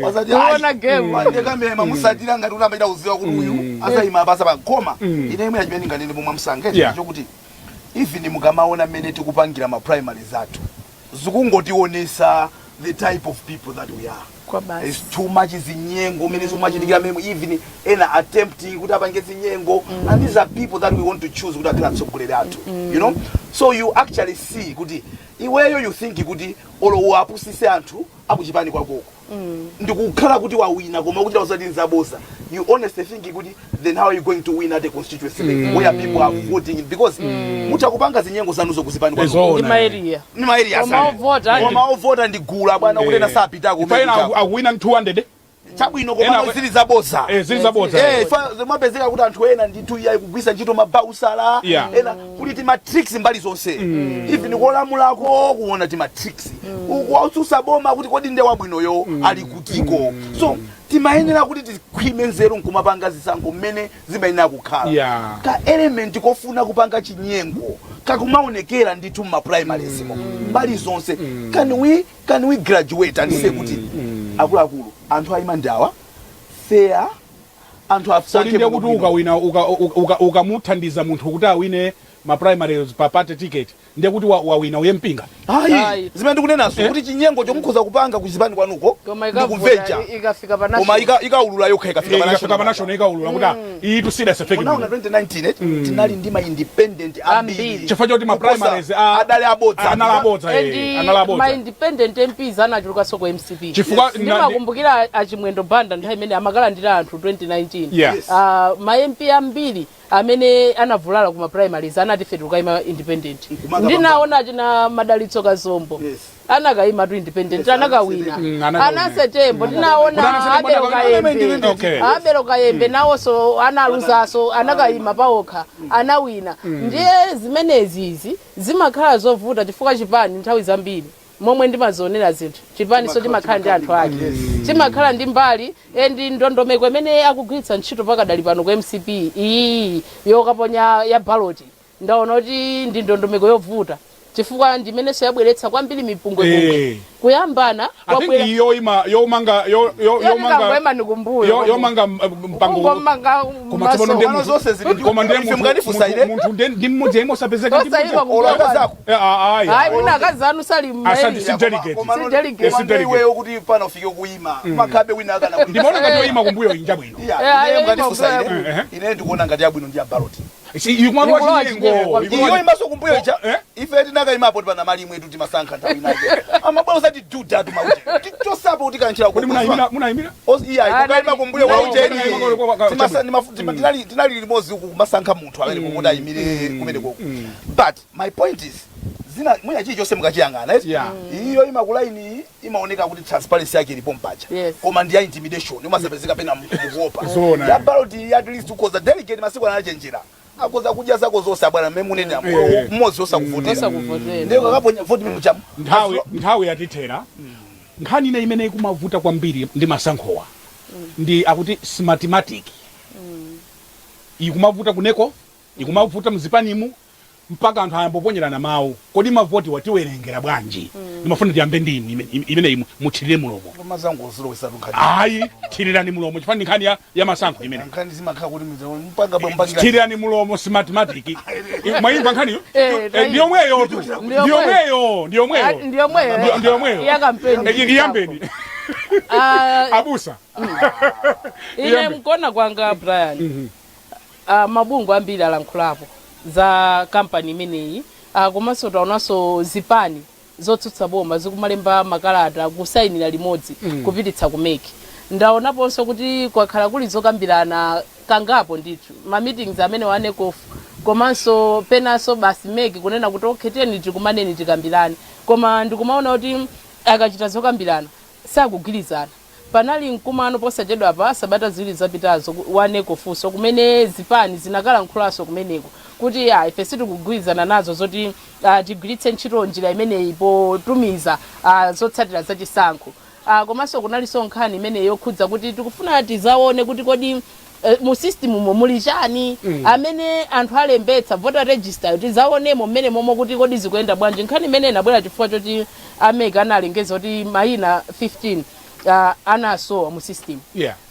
Wasati Kuona game. Wandekamema musatira ngati kuti amachita kuziwa kuti uyu asayima apasa pa koma ine imwe chimene nganene pomwe msanga chokuti even mukamaona mmene tikupangira ma primaries athu, zikungotionesa the type of people that we are. Kwa basi. It's too much zinyengo mmene zimachitikira mmene, even ena attempting kuti apange zinyengo, and these are people that we want to choose kuti akhale atsogoleri athu. So you actually see kuti iweyo you think kuti olo uapusise anthu akuchipani kwakoko ndikukhala kuti wawina, koma kuchita usati nzabosa. You honestly think kuti then how are you going to win at a constituency level where people are voting? Because mutha kupanga zinyengo zanuzo kuzipani kwanu Ezo. Ndi ma area. Ni ma area. Koma ovota Koma ovota ndi gula bwana, kuti ena sapitako. Ifa ena akuwina 200. Chabwino, koma zili zaboza. Zili zaboza. Fa zimapezeka kuti anthu ena ndithu iyayi kugwisa ntchito mabaunsala, ena kuti tima tricks mbali zonse, even kolamulako kuona tima tricks, ukuwatsutsa boma kuti kodi nde wabwinoyo ali kutiko? So timayenera kuti tikhwime nzeru nkumapanga zisankho mmene zimayenera kukhala. Ka element kofuna kupanga chinyengo kakumaonekera ndithu mma primaries mo mbali zonse. Can we graduate and say kuti akuluakulu, anthu ayima ndawa fair, anthu Kodi asankhe ndiye kuti bwinobwino. ukawina, ukamuthandiza munthu kuti awine ma primaries pa party ticket, Ndiye kuti wawina uye mpinga. Ayi, Ayi. zimene ndikunenazo kuti chinyengo chomukhoza kupanga kuchipani kwanuko Koma ndikumveja, ikafika pa koma national. ikaulula yokha ikafika pa Ikafika pa national. national ikaulula kuti ah, iyi tusida sefeki. Unaona 2019 tinali ndi ma independent ambiri. Ambiri. Chifukwa choti ma Kuposa primaries adali abodza. Anali abodza. And Anali abodza. ma independent MPs anachulukanso ku MCP. Chifukwa Ndimakumbukira Achimwendo Banda nthawi imene amakalandira anthu 2019. Yes. Ma MP ambiri amene anavulala kuma primaries anati ife tikukayima independent. Nkumaka. Ndinaona achina Madalitso Kazombo anakayima tu independent, anakawina. Anakawina. Anasetembo tinaona. Kuti Anasetembo Abel anakawina. Kayembe. Abel Kayembe nawonso analuzaso, anakayima pawokha, anawina. Ndiye zimenezi izi zimakhala zovuta chifukwa chipani nthawi zambiri, momwe ndimazionera zinthu, chipani so chimakhala ndi anthu ake, chimakhala ndi mbali. And ndondomeko imene akugwiritsa ntchito pakadali pano ku MCP iyi yokaponya ya ballot, ndaona kuti ndi ndondomeko yovuta chifukwa ndimenenso yabweretsa kwambiri mipungwepungwe, kuyambana. I think iyo ima yomanga yomanga Yotikangoema nikumbuyo. Yomanga mpango. Kungomanga. Koma tsopano ndiye Pano zonse zili ndi koma ndiye ife mukanifunsa ine. Munthu ndi mmodzi yemwe osapezeka ndi Osayima mmodzi. kumbuyo. Olo akazako. Ayi. Hayi, mwina akazi anu sali Asante, mmeri. si delegate. Si delegate. Koma Si delegate. iweyo kuti pano ufike kuyima makhabe wina akana kuti Ndimaona ngati yoyima kumbuyo inja bwino. Yeah, Eh, ine ayi, mukanifunsa imba ine, kumbuyo. ine ndikuona ngati yabwino ndi ya ballot. Ikumaluwa Ikulowa chinyengo. chinyengo. Iyo imaso kumbuyo ija. Eh? Ife tinakayimapo tipana mali imwe timasankha nthawi inake amabwera usati duda tumauche tichosapo kuti kanchira. Kodi munayimira, munayimira? Iya, Ah, kukaima kumbuyo kwa ucheni. Tinali limodzi uku kumasankha munthu amene kukuti ayimire kumene koko. But my point is, zina mwina chilichonse mukachiyang'ana, eti? Iyo ima kulaini imaoneka kuti transparency yake ilipo mpacha, koma ndi ya intimidation, umasapezeka pena mukuopa. Zona. Ya ballot, at least ukhoza delegate masiku anachenjera, akhoza kudya zako zonse abwana mmene munene mmodzi osakuvotera. Osakuvotera. Ndiye kakaponya voti mene muchamu. Nthawi yatithera. Nkhani ine imene ikumavuta kwambiri ndi masankhowa ndi akuti Smartmatic ikumavuta kuneko, ikumavuta mzipanimu, mpaka anthu ayamboponyerana mawu. Kodi mavoti watiwerengera bwanji? Ndimafuna tiyambe ndi inu imene imu muthirire mulomo. Mazango zilowesatu nkhani. Ayi, thirirani mulomo chifukwa ndi nkhani ya masankho imene. Nkhani zimakhala kuti mpanga bwe mpangira. Thirirani mulomo, Smartmatic. Mwayimva nkhaniyo? Eh, Eh, ndi yomweyo tu. Ndi Ndi yomweyo, ndi yomweyo. Ah, ndi yomweyo. Ndi yomweyo. Ya kampeni. Eh, iyambeni. Ah, abusa. Ine Iyambe. mkona kwanga, Brian, mabungwe ambiri alankhulapo za kampani imeneyi, komanso taonanso zipani zotsutsa boma zikumalemba makalata kusayinira limodzi kupititsa ku MEC. Ndaonaponso kuti kwakhala kuli zokambirana kangapo ndithu, ma meetings amene wa NECOF, komanso penanso basi MEC kunena kuti okay, tiyeni tikumaneni tikambirane. Koma ndikumaona kuti akachita zokambirana sakugwirizana. Panali mkumano posachedwa pa sabata 2 zapitazo wa NECOFunso, kumene zipani zinakalankhulaso kumeneko kuti ya, ife sitikugwirizana nazo zoti tigwiritse ntchito njira imeneyi potumiza zotsatira zachisankho. Komanso kunalinso nkhani imeneyi yokhudza kuti tikufuna tizaone kuti kodi mu system mo muli chani, amene anthu alembetsa voter register, tizaonemo mmene momwe kuti kodi zikuyenda bwanji. Nkhani imene inabwera chifukwa choti a MEC analengeza kuti mayina 15 anasowa mu system.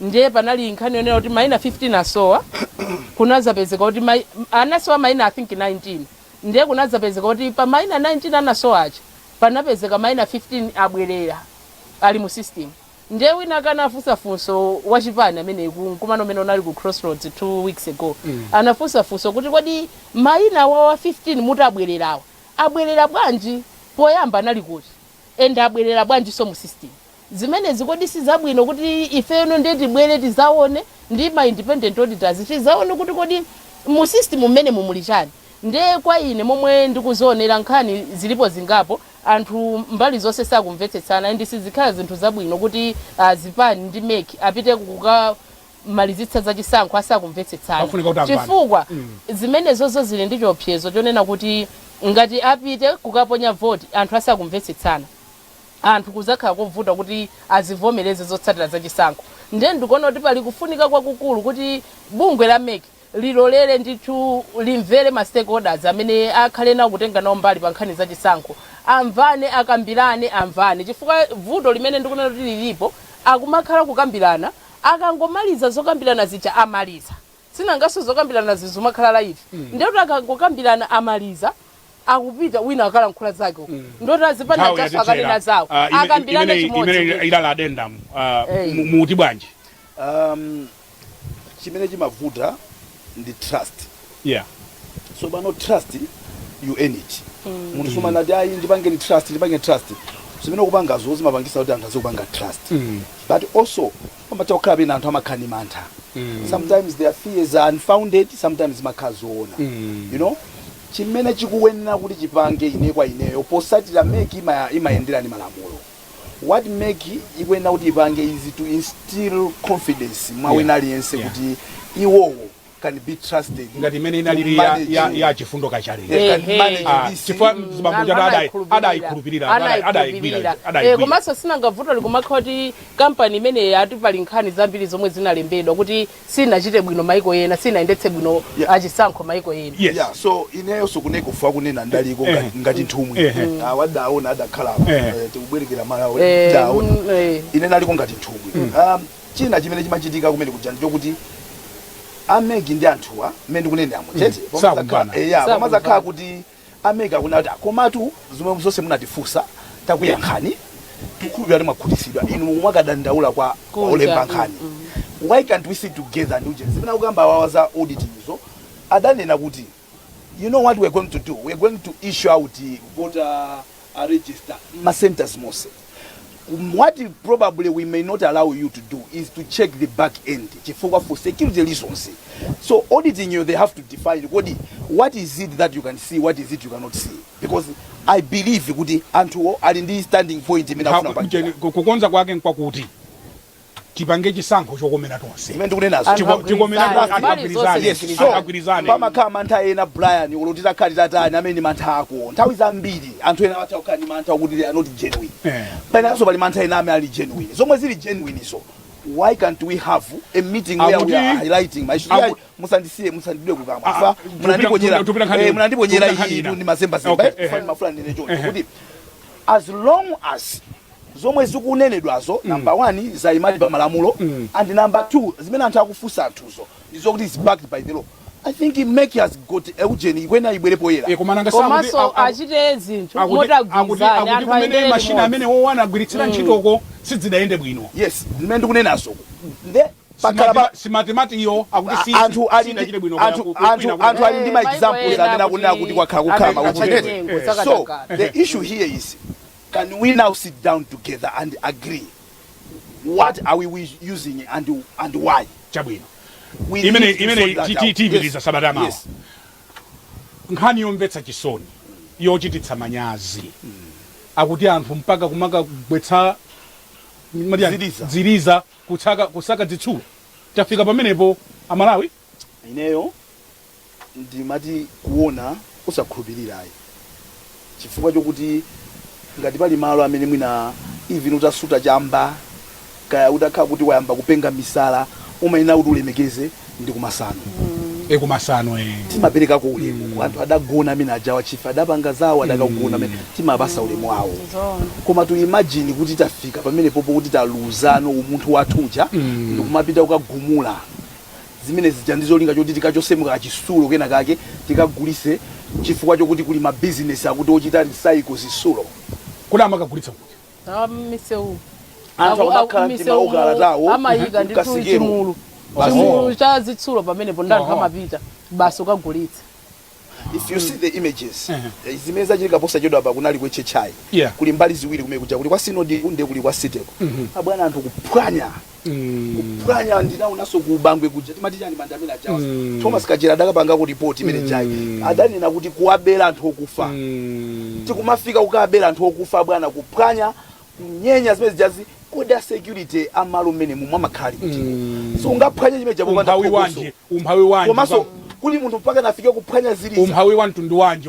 Ndiye panali nkhani yonena kuti mayina 15 asowa, kunazapezeka kuti anasowa mayina, I think, 19. Ndiye kunazapezeka kuti pa mayina 19 anasowa aja panapezeka mayina 15 abwerera, ali mu system. Ndiye wina akanafunsa funso wachipani amene kumano umene unali ku Crossroads 2 weeks ago, anafunsa funso kuti kodi mayina wawa 15 mutabwererawa abwerera bwanji? Poyamba anali kuti? Ende abwerera bwanji so mu system zimenezi? Kodi sizabwino kuti ifeno ndiye tibwere tizaone ndi ma independent auditors, tizaone kuti kodi mu system mmene mumuli chani? Ndiye kwa ine momwe ndikuzionera, nkhani zilipo zingapo, anthu mbali zonse sakumvetsetsana, ndi sizikhala zinthu zabwino kuti zipani ndi MEC apite kukamalizitsa zachisankho asakumvetsetsana. Pafunika kuti amvane. Chifukwa zimenezozo zili ndi chiopsezo chonena kuti ngati apite kukaponya voti anthu asakumvetsetsana, anthu kuzakhala kovuta kuti azivomereze zotsatira zachisankho. Ndiye ndikuona kuti pali kufunika kwakukulu kuti bungwe la MEC lilolere ndithu, limvere ma stakeholders amene akhale nawo kutenga nawo mbali pa nkhani zachisankho, amvane, akambirane, amvane. Chifukwa vuto limene ndikunena kuti lilipo, akumakhala kukambirana, akangomaliza zokambirana zija amaliza, sinanganso zokambirana zizumakhala live. Ndiye kuti akangokambirana amaliza. Akupita wina akalankhula zake uko, ndoti azipanda Nthawi chaso yatithera. akanena zawo, akambirane imene chimodzi. ilala addendum, muti bwanji? Chimene chimavuta ndi trust. So pano trust, you earn it. Munthu sumanati, "Ayi, ndipangeni trust, ndipangeni trust." Zimene ukupangazo zimapangisa kuti anthu azikupanga trust, but also pamatha kukhala pena anthu amakhala ndi mantha. Sometimes their fears are unfounded, sometimes zimakhala zoona. Chimene chikuyenera kuti chipange, ine kwa ineyo, posatira MEC imayendera ndi malamulo, what MEC ikuyenera kuti ipange is to instill confidence mwa wina aliyense kuti iwowo can be trusted Ngati imene inalili to ya Chifundo Kachale. Yeah, can manage this. Chifukwa zibambo Anthu chatu anayikhulupirira. adayikhulupirira, Anayikhulupirira. adayigwira. Komanso sinangavuto likumakhala kuti kampani imeneyi, ati pali nkhani zambiri zomwe zinalembedwa kuti sinachite bwino maiko ena, sinayendetse bwino achisankho maiko ena. Yeah, so ineyo sokuneka kufa kunena ndaliko ngati nthumwi. Wadaona adakhala tikubwerekera mala daona. Ine naliko ngati nthumwi. China chimene chimachitika kumene kuja ndichokuti a MEC ndi anthuwa, mmene ndikunenamo chete, Sakumvana. Yeah, Sakumvana. pamazakhala kuti a MEC akunena kuti, "Komatu zomwe zonse munatifunsa takuyankhani, tikukhulupirira kuti mwakhutitsidwa. Inu mwakadandaula kwa Kunja, olemba nkhani. Why can't we sit together?" Ndi uje zimene akukamba awawa za auditing zo, adanena kuti, "You know what we're going to do? We're going to issue out the voter register ma centers mose. What probably we may not allow you to do is to check the back end, chifukwa for security reasons." So auditing you, they have to define kodi what is it that you can see, what is it you cannot see, because I believe kuti anthuwo ali ndi standing point imene afuna kupangira. Kukonza kwake nkwakuti tipange chisankho chokomera tonse. Imene ndikunenazo. Anthu Tikomera agwirizane. anthu Mbali agwirizane. zonse Yes, zigwirizane. so Agwirizane. pamakhala mantha ena, Brian, ulo titakhala tatani amene mantha ako, nthawi zambiri anthu ena amatha kukhala ndi mantha okuti they are not genuine. Penanso pali mantha ena amene ali genuine. Zomwe zili genuine, so why can't we have a meeting where we are highlighting my issues? Musandisiye, musandidwe kukamwa. Ah, Fa munandiponyera tupita nkhani munandiponyera tupita nkhani iyi ina. ndi mazembazemba. Okay. Fani mafuna ndine choncho kuti as long as zomwe zikunenedwazo, number one, zayimali pa malamulo, and number two, zimene anthu akufunsa anthuzo ndizokuti is backed by the law, I think MEC has got eugene ikwena ibwere poyera. Koma nanga Komanso achite zinthu moti akuti agwirizane, anthu kumene ayendere mashina limodzi. amene wowana agwiritsira ntchitoko sidzidayende bwino. Yes, zimene ndikunenazo nde pakhala pa Smartmatic iyo akuti anthu ali sidachite bwino anthu ali ndi ma Maiko examples ena amene akunena kuti kwakhala kukhala amene makuchete. achinyengo, So sakatangale. the issue here is, can we now sit down together and agree what are we using and why? Chabwino. We Imene need to imene sort that out. tiyipitiriza sabata yamawa. Nkhani yomvetsa chisoni, yochititsa manyazi, akuti anthu mpaka kumakagwetsa mati Ziliza. Ziliza, kutsaka, kusaka zitsulo. Tafika pamenepo Amalawi? Ineyo ndimati kuona usakhulupirirayi, chifukwa chokuti ngati pali malo amene mwina even utasuta chamba, kaya utakhala kuti wayamba kupenga misala, umayenera kuti ulemekeze ndi kumasano. Kumasano. Timaperekako ulemu mm. Anthu adagona amene ajawa chifa adapanga zawo, adakagona amene timapasa ulemu wawo. Koma to imagine kuti tafika pamene popo kuti taluzano umunthu wathuja ndikumapita kukagumula zimene zija ndi zolinga choti tikachosemo kachisulo kena kake tikagulise, chifukwa chokuti kuli mabizinesi akuti ochita recycle zisulo. Kuti amakagulitsa kuti? Misewu. Anthu akumakhala ndi maokalatawo Amayika ndithu mkasikelo. Chimulu Basi. chimulu cha zitsulo pamenepo ndi anthu amapita basi ukagulitsa. If you see the images, zimene zachitika posachedwa pa kunali ku HHI, kuli mbali ziwiri kumene kuja, kuli kwa Sinodi ndiye kuli kwa Siteko, abwana, anthu kuphwanya, kuphwanya. Ndinaonanso ku Bangwe kuja, timati chani manda amene ajawa, Thomas Kachera adakapangako report imene jayi, adanena kuti kuwabera anthu okufa. Tikumafika kukabera anthu okufa, bwana, kuphwanya, kunyenya zimene zijazi. Kodi a security amalo mmene mumwe amakhali kuti so ungaphwanye chimene japo Umphawi wanji? Umphawi wanji? Komanso kuli munthu mpaka nafike kuphwanya ziliza. Umphawi wa mtundu wanji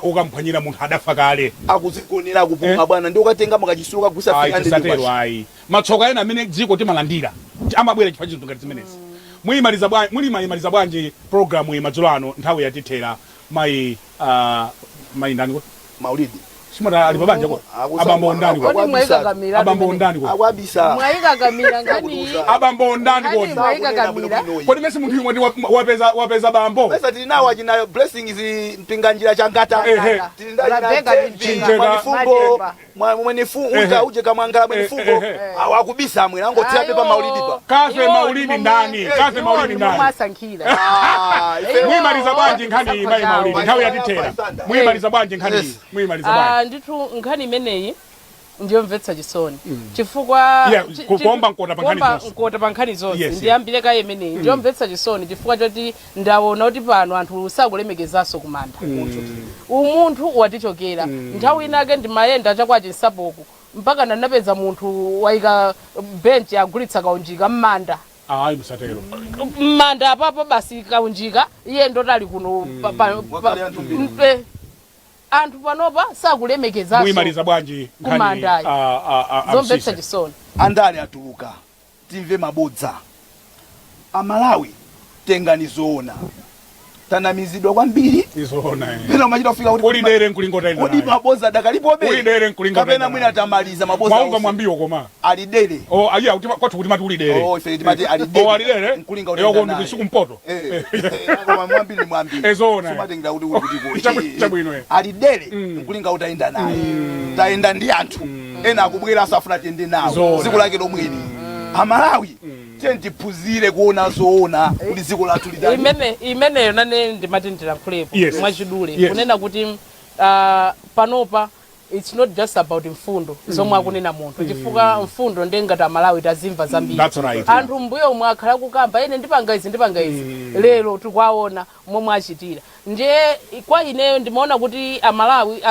okamphwanyira munthu adafa kale? Akuzigonera, akupuma, bwana, ndi ukatenga makachisulo kagwisa Ayi, 300 tisatero. kwacha. Ayi, matsoka ena amene dziko timalandira amabwera chifukwa chinthu ngati zimenezi. Muyimaliza bwanji, mulimayimaliza bwanji programu iyi madzulo ano? Nthawi yatithera. Mayi, mayi ndani? Maulidi. Simata ali pabanja ko? Abambo ndani ko? Kodi mwayikakamira? Abambo ndani ko? Akwabisa. Mwayikakamira nkhani? Abambo ndani Nkhani kodi? mwayikakamira. Kodi mesi munthu imwe wapeza bambo? Pesa tili nawo achina Blessings Mpinganjira Changata. Tili ndi achina Rebecca David Chinjeka. Mwanifungo. Matemba. Mwenifungo uja uje Kamwangala Mwenifungo. Awo akubisa amwe angothira pepa Maulidi pa. Kafe Maulidi ndani? Kafe Maulidi ndani? Mwasankhira. Ah, Muyimaliza bwanji nkhani iyi, mayi Maulidi? Nthawi yatithera. Muyimaliza bwanji nkhani iyi? Muyimaliza bwanji? Ah, ndithu nkhani imeneyi ndiyomvetsa chisoni chifukwa Yeah, kuomba mkota pa nkhani kuomba zonse. mkota pa nkhani zonse. Ndiyambire kaye imeneyi, ndiyomvetsa chisoni chifukwa choti ndaona kuti pano anthu sakulemekezanso kumanda, umunthu watichokera. Nthawi inake ndimayenda chakwa Chinsapoku, mpaka ndinapeza munthu wayika benchi, agulitsa kaunjika m'manda. Ayi, musatero. M'manda apapo basi, kaunjika iye ndotali kuno Wakale anthu mbiri. Anthu panopa sakulemekezanso Muyimaliza bwanji nkhani? Kumandayi. Zomvetsa Amsise. chisoni. Andale atuluka, timve mabodza. Amalawi, tengani zoona, tanamizidwa kwambiri. Izoona, eh. Pena umachita kufika kuti Ulidere nkulingota. Kodi mabodza adakalipobe Ulidere nkulingota. kapena mwina tamaliza mabodza Mwaumva onse? mwambiwo koma? Alidere. Oh, ayiya kuti kwathu kuti mati ulidere. Oh, ife timati alidere. Oh, alidere. Nkulinga Yo utenda kondi naye. kusikumpoto. Eh, eh, koma mwambiri ni mwambiri. Ezoona, eh. Sumatengera kuti uli kuti Chabwino, eh. Alidere nkulinga utayenda naye, tayenda ndi anthu ena akubwera asafuna tiyende nawo. Zoona. Dziko lake lomweli. Amalawi, tiye tiphunzire kuona zoona kuti dziko lathu litali. Imeneyo nane ndimati ndilankhulepo mwachidule, kunena kuti panopa it's not just about mfundo zomwe akunena munthu, chifukwa mfundo ndengati Amalawi tazimva zambiri. That's right. Anthu mbuyo omwe akhala kukamba, "Ine ndipanga izi, ndipanga izi," lero tikuwaona momwe achitira. Ndiye kwa ineyo ndimaona kuti Amalawi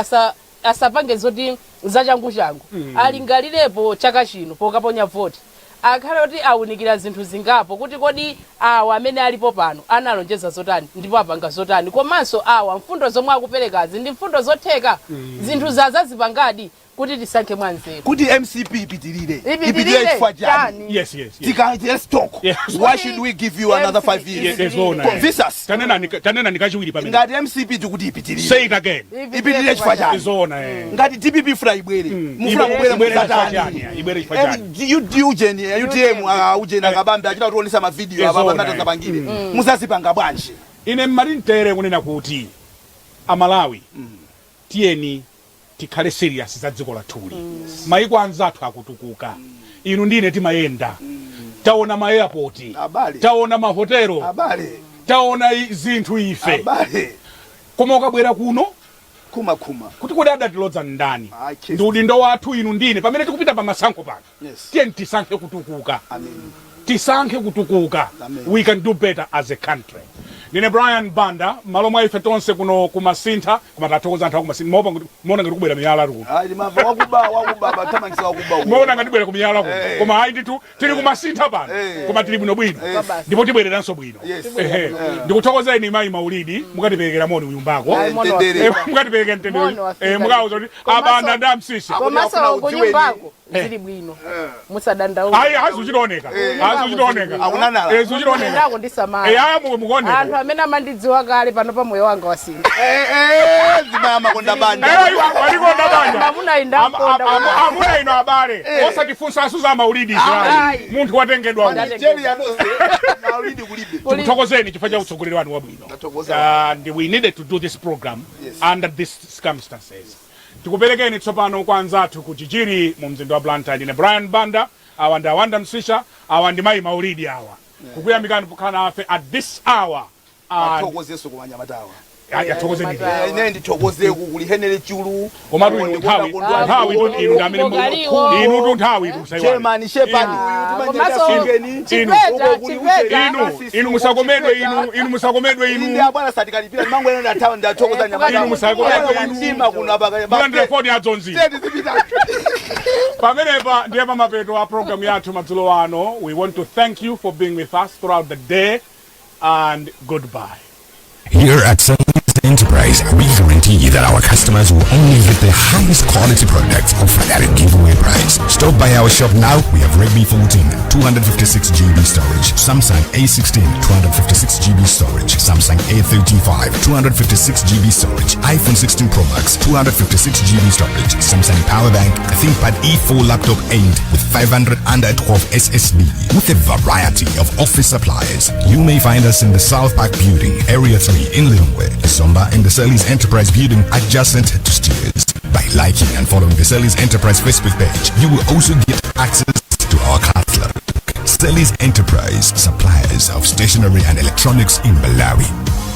asapange zoti zachanguchangu, alingalirepo chaka chino pokaponya voti, akhale kuti awunikira zinthu zingapo, kuti kodi awa amene alipo pano analonjeza zotani ndipo apanga zotani, komanso awa mfundo zomwe akuperekazi ndi mfundo zotheka, zinthu zazazipangadi, kuti tisankhe mwanzeru. Kuti MCP ipitirire, Ipitirire ipitirire chifukwa chani? chani? Yes. Let's talk. Why should we give you another 5 years? Yes, zoona, eh. Convince us. Tanena nikachiwiri pamene. Ngati MCP tikuti ipitirire, Say it again. ipitirire chifukwa chani? Zoona, eh. Ngati DPP funa ibwere, mufuna kubwera Ibwere chifukwa muzatani? chani? Ibwere chifukwa chani? Ujeni UTM, ujeni akabambe achita kutionesa mavidiyo apa. Zoona, Pamene eh. zapangire muzazipanga bwanji? Ine mmati mtere kunena kuti Amalawi, tiyeni tikhale serious za dziko lathuli. Maiko anzathu akutukuka. Inu ndine timayenda, taona ma airport, Abale. taona mahotelo, Abale. taona zinthu ife. Abale. Koma ukabwera kuno, Khuma khuma. kuti kodi adatilodza ndani? Ah, chest. Ndi udindo wathu inu ndine pamene tikupita pa masankho pano, tiyeni tisankhe kutukuka. Amen. Tisankhe kutukuka. Amen. We can do better as a country. Ndine Brian Banda, malo mwa ife tonse kuno kumasintha, koma tathokoza anthu akumasintha. Maona ngati kubwera miyala kuno. Ayi, mava wakuba, wakuba, bathamangisa wakuba uko. Maona ngati bwera kumiyala kuno, koma ayi ndithu, tili kumasintha pano, koma tili bwino bwino, ndipo tibwereranso bwino. Ehe. Ndikuthokozeni mayi Maulidi, mukatiperekera moni unyumbako. Eh, Mono mtendere. Eh, mukatipereke mtendere. Mono wafika. Eh, mukauza kuti abanda ndi amsisi. Komanso Akufuna kunyumbako zili bwino, musadandaula. Ayi, azuchitaoneka, azuchitaoneka. Akunanala. Eh, zuchitaoneka. Ndako ndisamala. Eh, aya, mukuoneka. Anthu amene amandidziwa kale, pano pa moyo wanga wasintha. Eh, eh, zimaya makonda banda. Eh, iwo walikonda banja. Amuna indakonda. Amuna ino abale, osatifunsa asu za Maulidi Ayi. Israeli munthu watengedwa uyu. Nigeria nonse Maulidi kulibe. Tikuthokozeni chifukwa cha utsogoleri wanu wabwino. Tathokoza. And we needed to do this program under these circumstances. Tikuperekeni tsopano kwa anzathu ku Chichiri mu mzinda wa Blantyre. Ndine Brian Banda, awa ndi Awanda Msisha, awa ndi mayi Maulidi awa. Kukuyamikani pokhala nafe at this hour. And Athokozeso kumanyamatawa. Yathokozeni. Anyamatawa. Ine ndithokozeku kuli Henry Chulu. Komatu inu nthawi, nthawi itu inu ndi amene Mbogaliwo. inu tu nthawi itu musaiwale. Chairman Shepard Ah, uyu. komanso Timanyeka. Chipeta, Chipeta. Inu musakomedwe, inu musakomedwe Ine inu. abwana satikalipira mangu ene ndathawa, ndathokoza. Inu musakomedwe inu. Mtima kuno apa. Mulandire foni adzonzi. Tete zipita. Pamenepa ndiye pamapeto a program yathu madzulo ano. We want to thank you for being with us throughout the day, and goodbye. Here at Sunny's Enterprise, we guarantee that our customers will only get the highest quality products offered at a giveaway price. Stop by our shop now. We have Redmi 14, 256 GB storage, Samsung A16, 256 GB storage, Samsung A35, 256 GB storage, iPhone 16 Pro Max, 256 GB storage, Samsung Power Bank, ThinkPad E4 Laptop 8 with 512 SSD, with a variety of office supplies. You may find us in the South Park Building, Area 3 in Lilongwe, Zomba in the Selly's Enterprise Building adjacent to Steers. By liking and following the Selly's Enterprise Facebook page, you will also get access to our catalog. Selly's Enterprise, suppliers of stationery and electronics in Malawi.